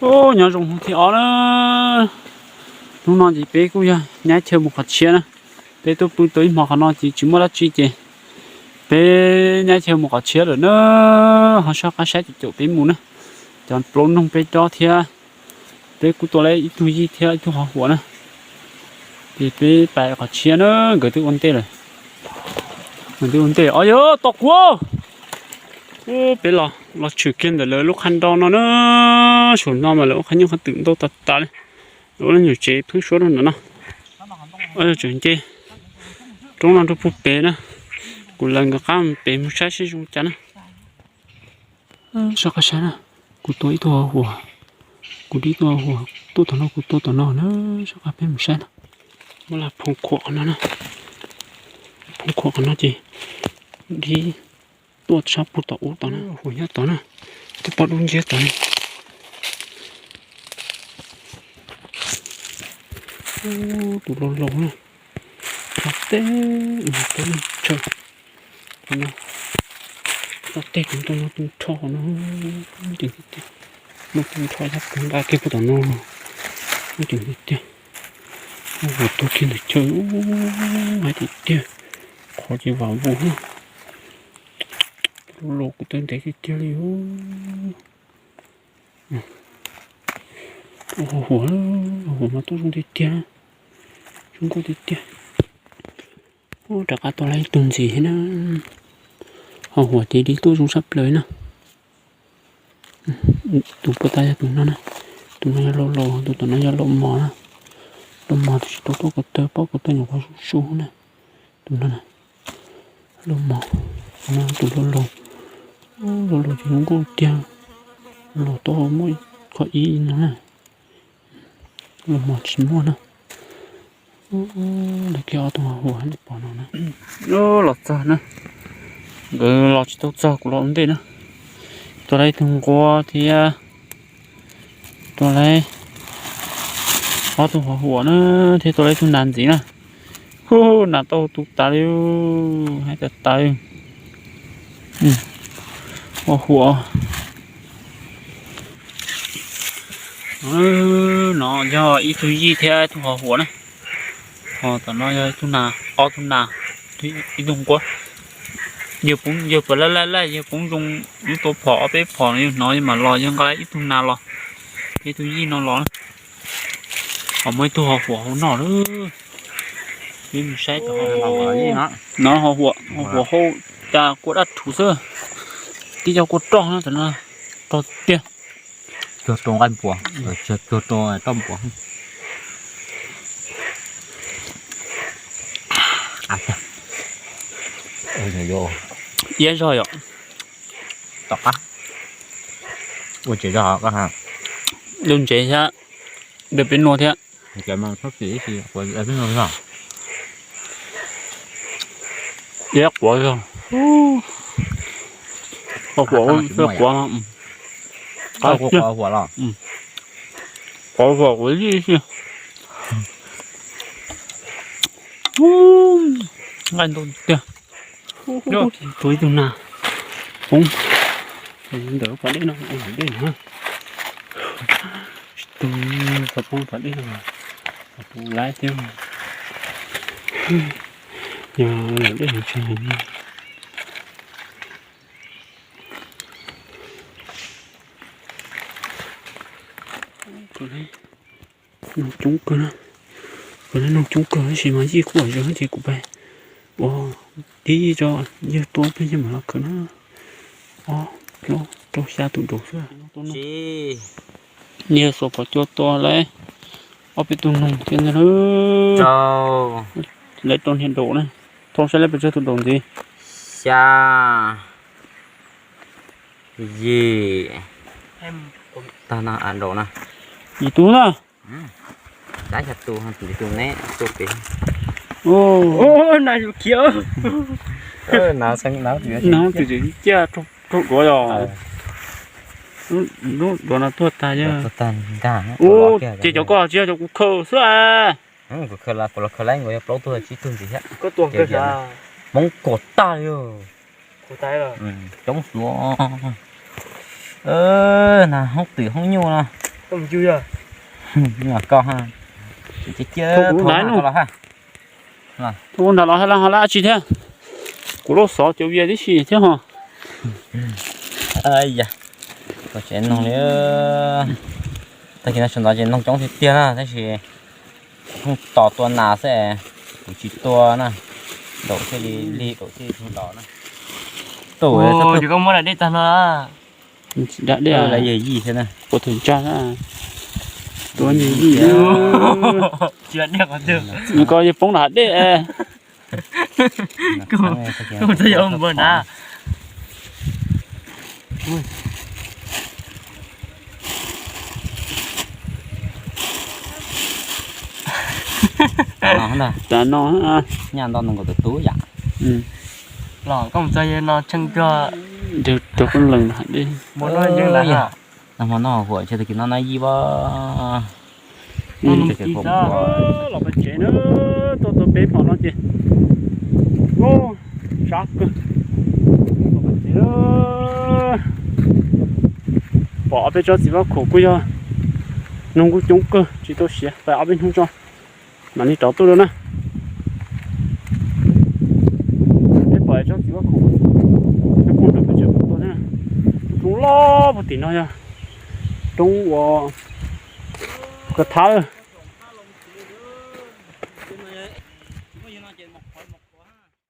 Ub, nyob zoo hnub thib ob na. Hnub no ces peb kuj yog nyab chaw mus qhov tshiab na. Peb tuaj pw tau ib hmo qhov no ces tsis muaj dab tsi ces peb nyab chaw mus qhov tshiab lawm na. Ho soj qab saib caum caum peb mus na. Cov plaub noog peb cob thiab. Peb kuj tua lawm ib tug yij thiab ib tug qhov huam na. Ces peb pais qhov tshiab na, nkawd twb ua ntej lawm. Nkawd twb ua ntej, o yog tom kuv. Ub, peb los los tshwm kiag ntawm lawv lub qhab nroj no na. Saum no mas lawv ua qhov nyuj qhov twm ntau tas tas li. Lawv ua lub nyuam tsev pheeb suab rau ntawm no. Tseem nce roob no rau puag pem na. Kuv lawv nkawd qab pem mus saib seb zoo cas na. Soj qab saib na, kuv tua ib tug huam, kuv dib ib tug huam tuaj tom no, kuv tua tom no na. Soj qab peb mus saib na. Muab laj phoo khuam qhov no na, phoo khuam qhov no ces dib tuaj sab puag tom ub tod na, huam nyob tod na, twb pom dub nciab tod na. Tus laus laus na, teb teb chaw no, toj tej tus ntoo no tu nrho no, ceev tiag tiag. Ntoo tu nrho txog puag nqa kiag puag tom no, ceev tiag tiag. Huam tuag kiag ntawm chaw, hais tiag tiag, qhov ces vam vug. Tus laus laus kuv taw ntev tiag tiag li. Huam, huam mas tuaj zoo tiag tiag, zoo nkauj tiag tiag. Ub, rov qab tua lawm ib tug ntxiv thiab na. Ho huam ces dib tuaj zoo sab plaws na. Tus puag ta yog tus no na. Tus no yog laus laus, tus tom no yog laus mos na. Laus mos tab sis tau tuaj ko taw, pob ko taw nyuam qhuav su su na. Tus no na, laus mos, tus laus laus, laus laus ces zoo nkauj tiag. Laus tau muaj qhov ib no na. Laus mos tsis muaj na. Lawv kiag ob tug huam pom no na. Los txog na, nkawd los tsis tau txog kuv los ua ntej na. Tua lawm ib tug nquab thiab, tua lawm ob tug huam na, thiab tua lawm ib tug nas ntxiv na. Hu, nas tau tu tas li, hais tas tas li. Huam huam. No yog ib tug yij thiab ib tug huam huam na. Ho tom no yog ib tug nas, ob tug nas, ib tug nquab. Yawg poob, yawg puas laij laij laij, yawg poob zoo, yawg tua phom ob peb phom, yawg hnov yawg mam los, yawg nqa ib tug nas los, ib tug yij no los. Ho muaj ib tug huam huam hauv no lawm. Peb mus saib tau. No huam huam, huam huam hauv cas kua daj rhuv xwb. Tib co kua roj na, tam no rog tiag. Cuag rau nqaij npua, cuag rau roj npua. Iab zog yom. Tom qab ua tsev zog, lub ntsev thiab, dawb peb nua thiab. Iab quav zog. Quav, quav, quav, quav zog quav yij xwb. Nqaij ntau tiag. Tua ib tug nas poob ntawm lub pas dej no, dej no. Tus poob pas dej no, tus laib thiab. Yog lawm dej no tsis heev. Noog coob kawg na, kuv noog coob kawg tab sis mas yij kuj zog ces kuv pais ua tib tso, yawg tua peb yeej mam los khaws na. Ob plaub rau xya tus daus xwb. Niag xuas phom cua tua lawm ob peb tug noog thiab ntag. Lawv rau niag daus na, thoob saib lawv pes tsawg tus daus ntxiv. Xya, yim, tag no daus na. Yim tus na. Tab xya tus, tus neb tua pem. Nas khiav. Nas tus tseem ciaj raug duav yog. Lub duav no tuag tag yog. Ces cov koj tsis yog cov kuv khaws xwb. Kuv khaws los khaws laib nkaus yog plaub tug tsib tug ntxiv thiab. Hmoob kom tag li. Coob suav. Nas hoob twm hoob nyuj no. Koj mus yug yog. Koj ha. Cia cia, thov kuv nrad los ha. Thov kuv nrad los ha, ho lab tsi thiab. Kuv lub xov cov vias tib si thiab ho. Yog, tsev noog li. Tag kis no sawv ntxov ces noog coob tiag tiag na, tab sis pheej tos tua nas xwb, kuv tsis tua na. Daum thiaj li lig, daum thiaj li tug los na. Tus, koj muab da dej tag no. Da dej, lawv yawg yij thiab na. Ua tus ntsa, tua yawg yij. Nws ko yawg poob nram dej. Koj txhob yuav npua na. Tam no nyaj nto nkaus tus tub yam. Los koj mus txog no tshee rog. Rau koj lees dej. Hmo no huam tshee tag kis no no yij as. Los pem tsev na, tuaj tau peb phom no ces, u, sab kawg. Los pem tsev, pom ob peb tsob txiv vab khuam kuj yog noog kuj coob kawg, tsis tau siav, pais ob peb hnub tso mam li rov tuaj dua na. Peb pom tsob txiv vab khuam, nyob puag nram peb tsev tua thiab. Roob loj puag tim no yog roob uas Koj Thab,